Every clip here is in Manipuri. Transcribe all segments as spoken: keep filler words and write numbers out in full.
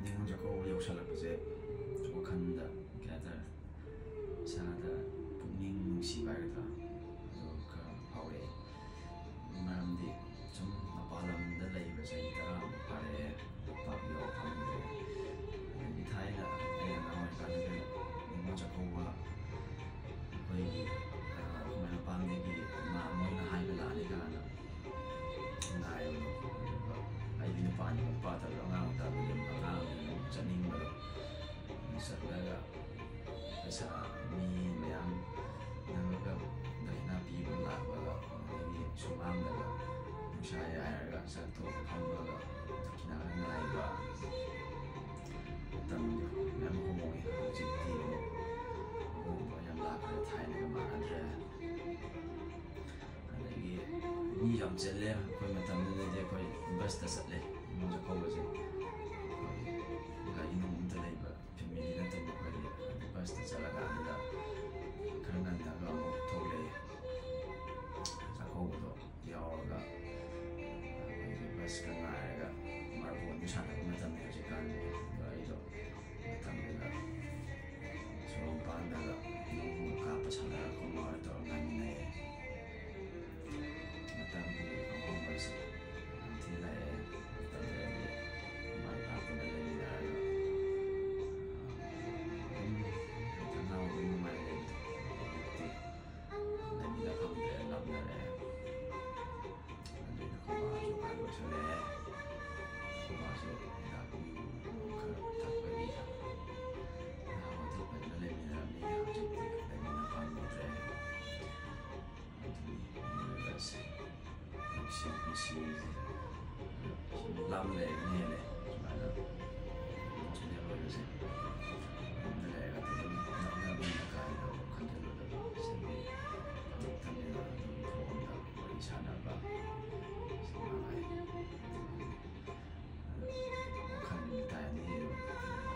ꯅꯤꯉꯣꯜ ꯆꯥꯛꯀꯧꯕ ꯌꯧꯁꯜꯂꯛꯄꯁꯦ ꯋꯥꯈꯜꯗ ꯀꯩ ꯍꯥꯏꯇꯥꯔꯦ, ꯏꯁꯥꯗ ꯄꯨꯛꯅꯤꯡ ꯅꯨꯡꯁꯤꯕ ꯍꯥꯏꯒꯗ꯭ꯔꯥ, ꯑꯗꯨ ꯈꯔ ꯐꯥꯎꯔꯛꯑꯦ꯫ ꯃꯔꯝꯗꯤ ꯁꯨꯝ ꯃꯄꯥꯟ ꯂꯝꯗ ꯂꯩꯕ ꯆꯍꯤ ꯇꯔꯥꯃꯨꯛ ꯐꯥꯔꯛꯑꯦ, ꯄꯥꯛ ꯌꯧ ꯐꯪꯗ꯭ꯔꯦ꯫ ꯑꯗꯒꯤ ꯊꯥꯏꯅ ꯑꯩꯅ ꯑꯉꯥꯡ ꯑꯣꯏꯔꯤꯀꯥꯟꯗꯒꯤ ꯅꯤꯉꯣꯜ ꯆꯥꯛꯀꯧꯕ ꯑꯩꯈꯣꯏꯒꯤ, ꯑ, ꯑꯩꯈꯣꯏ ꯃꯄꯥꯝꯗꯒꯤ ꯏꯃꯥ ꯃꯣꯏꯅ ꯍꯥꯏꯕ ꯂꯥꯛꯑꯅꯤ ꯀꯥꯏꯅ ꯉꯥꯏꯕꯗꯣ꯫ ꯑꯗꯨꯒ ꯑꯩꯗꯤ ꯅꯨꯄꯥꯅꯤ, ꯅꯨꯄꯥ ꯇꯧꯔꯒ ꯑꯉꯥꯡ ꯃꯇꯝꯗ ꯑꯗꯨꯝ ꯑꯉꯥꯡ ꯑꯗꯨꯝ ꯆꯠꯅꯤꯡꯕꯗꯣ꯫ ꯑꯗꯨ ꯆꯠꯂꯒ ꯄꯩꯁꯥ ꯃꯤ ꯃꯌꯥꯝ ꯅꯪꯉꯒ ꯗꯈꯤꯅꯥ ꯄꯤꯕ ꯂꯥꯛꯄꯒ, ꯑꯗꯒꯤ ꯁꯨꯃꯥꯡꯗꯒ ꯅꯨꯡꯁꯥ ꯌꯥꯏꯔꯒ ꯆꯥꯛ ꯇꯣꯛꯑꯒ ꯐꯝꯃꯒ ꯗꯈꯤꯅꯥꯒ ꯉꯥꯏꯕ ꯃꯇꯝꯗꯣ ꯃꯌꯥꯝ ꯍꯣꯡꯉꯦ꯫ ꯍꯧꯖꯤꯛꯇꯤ ꯑꯃꯨꯛ ꯑꯍꯣꯡꯕ ꯌꯥꯝ ꯂꯥꯛꯈ꯭ꯔꯦ, ꯊꯥꯏꯅꯒ ꯃꯥꯟꯅꯗ꯭ꯔꯦ꯫ ꯑꯗꯒꯤ ꯃꯤ ꯌꯥꯝ ꯆꯤꯜꯂꯦ꯫ ꯑꯩꯈꯣꯏ ꯃꯇꯝꯗꯨꯗꯗꯤ ꯑꯩꯈꯣꯏ ꯕꯁꯇ ꯆꯠꯂꯦ ꯅꯤꯉꯣꯜ ꯆꯥꯛꯀꯧꯕꯁꯦ꯫ ꯑꯩꯈꯣꯏ ꯒꯥꯔꯤ ꯅꯨꯡ ꯑꯝꯇ ꯂꯩꯕ ꯐꯦꯃꯤꯂꯤ ꯅꯠꯇꯕ ꯑꯩꯈꯣꯏꯗꯤ ꯕꯁꯇ ꯆꯠꯂꯀꯥꯟꯗ ꯈꯔ ꯉꯟꯅꯒ ꯑꯃꯨꯛ ꯊꯣꯛꯂꯛꯑꯦ꯫ ꯆꯥꯛꯀꯧꯕꯗꯣ ꯌꯥꯎꯔꯒ ꯑꯩꯈꯣꯏꯒꯤ ꯕꯁꯀ ꯉꯥꯏꯔꯒ ꯃꯥꯔꯕꯣꯜꯁꯨ ꯁꯥꯟꯅꯕ ꯃꯇꯝꯅꯤ ꯍꯧꯖꯤꯛꯀꯥꯟꯗꯤ꯫ ꯑꯗꯣ ꯑꯩꯗꯣ ꯃꯇꯝꯗꯨꯗ ꯁꯣꯔꯣꯛ ꯃꯄꯥꯟꯗꯒ ꯅꯣꯡꯃ ꯀꯥꯞꯄ ꯁꯥꯟꯅꯔꯒ ꯈꯣꯡ ꯇꯧꯔꯒ ꯉꯥꯏꯃꯤꯟꯅꯩꯌꯦ꯫ ꯃꯇꯝꯒꯤ ꯑꯍꯣꯡꯕꯁꯦ ꯌꯥꯝ ꯊꯤꯅ ꯂꯥꯛꯑꯦ꯫ ꯃꯇꯝꯗꯨꯗꯗꯤ ꯏꯃꯥ ꯏꯄꯥ ꯄꯨꯟꯅ ꯂꯩꯃꯤꯟꯅꯔꯒ ꯑꯗꯨꯝ ꯊꯛꯅꯕ ꯑꯗꯨꯝ ꯅꯨꯡꯉꯥꯏ ꯂꯩꯕꯗꯣ꯫ ꯍꯧꯖꯤꯛꯇꯤ ꯂꯩꯃꯤꯟꯅ ꯐꯪꯗ꯭ꯔꯦ, ꯂꯥꯞꯅꯔꯦ꯫ ꯑꯗꯨꯅ ꯑꯩꯈꯣꯏ ꯃꯥꯁꯨ ꯑꯍꯜ ꯑꯣꯏꯁꯜꯂꯛꯑꯦ꯫ ꯑꯩꯈꯣꯏ ꯃꯥꯁꯨ ꯍꯤꯗꯥꯛ ꯒꯨꯂꯤ ꯈꯔ ꯊꯛꯄꯒꯤ ꯅꯍꯥꯟꯋꯥꯏꯗꯤ ꯐꯖꯅ ꯂꯩꯃꯤꯟꯅꯔꯝꯃꯤ, ꯍꯧꯖꯤꯛꯇꯤ ꯂꯩꯃꯤꯟꯅ ꯐꯪꯈꯤꯗ꯭ꯔꯦ꯫ ꯑꯗꯨꯅꯤ ꯃꯤꯑꯣꯏꯕꯁꯦ ꯅꯨꯡꯁꯤ ꯅꯨꯡꯁꯤꯔꯤꯁꯦ꯫ ꯁꯨꯝ ꯂꯥꯞꯅ ꯂꯩꯔꯒꯅ ꯍꯦꯜꯂꯦ ꯁꯨꯃꯥꯏꯅ ꯏꯃꯣꯁꯅꯦꯜ ꯑꯣꯏꯕꯁꯦ꯫ ꯂꯥꯞꯅ ꯂꯩꯔꯒꯗꯤ ꯑꯗꯨꯝ ꯅꯛꯅꯕꯅꯤꯅ ꯀꯥꯏꯅ ꯈꯟꯖꯤꯜꯂꯨꯗꯕ꯫ ꯁꯤꯗꯤ ꯐꯪꯉꯛꯇꯕꯅꯤꯅ ꯑꯗꯨꯝ ꯐꯣꯟꯗ ꯋꯥꯔꯤ ꯁꯥꯟꯅꯕ ꯁꯤ ꯃꯉꯥꯏ꯫ ꯑꯗꯨ ꯋꯥꯈꯜ ꯅꯨꯃꯤꯠ ꯇꯥꯔꯗꯤ ꯑꯗꯨꯝ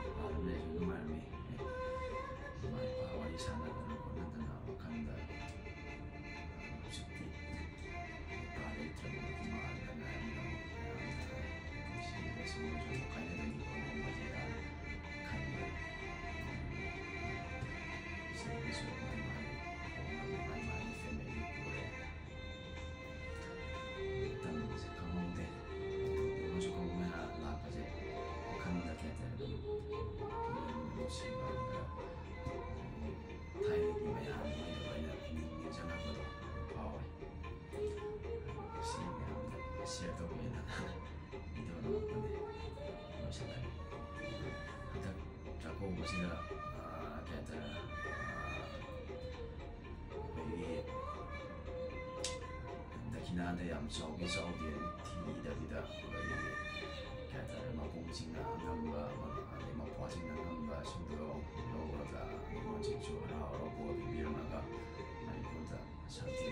ꯃꯄꯥꯟ ꯂꯝ ꯂꯩꯔꯁꯨ ꯅꯨꯡꯉꯥꯏꯔꯝꯃꯤ꯫ ꯏꯃꯥ ꯏꯄꯥ ꯋꯥꯔꯤ ꯁꯥꯟꯅꯗꯅ ꯈꯣꯠꯅꯗꯅ ꯋꯥꯈꯜꯗ꯫ ꯍꯧꯖꯤꯛꯇꯤ ꯏꯄꯥ ꯂꯩꯇ꯭ꯔꯕꯅꯤꯅ ꯏꯃꯥꯗ ꯉꯥꯏꯔꯝꯕ ꯃꯌꯥꯝ ꯊꯣꯛꯑꯦ꯫ ꯁꯤ ꯅꯥꯗ ꯌꯥꯝ ꯆꯥꯎꯕꯤ ꯆꯥꯎꯗꯦ ꯊꯤꯗꯕꯤꯗ ꯑꯩꯈꯣꯏꯒꯤ ꯀꯩ ꯍꯥꯏꯇꯥꯔꯦ, ꯃꯄꯨꯡꯁꯤꯡꯅ ꯑꯉꯝꯕ ꯑꯗꯩ ꯃꯄ꯭ꯋꯥꯁꯤꯡꯅ ꯑꯉꯝꯕ ꯁꯤꯡꯗꯣ ꯂꯧꯔꯒ ꯅꯤꯉꯣꯜꯁꯤꯡꯁꯨ ꯍꯔꯥꯎ ꯍꯔꯥꯎ ꯕꯣꯔ ꯄꯤꯕꯤꯔꯝꯃꯒ ꯃꯅꯤꯄꯨꯔꯗ ꯁꯥꯟꯇꯤ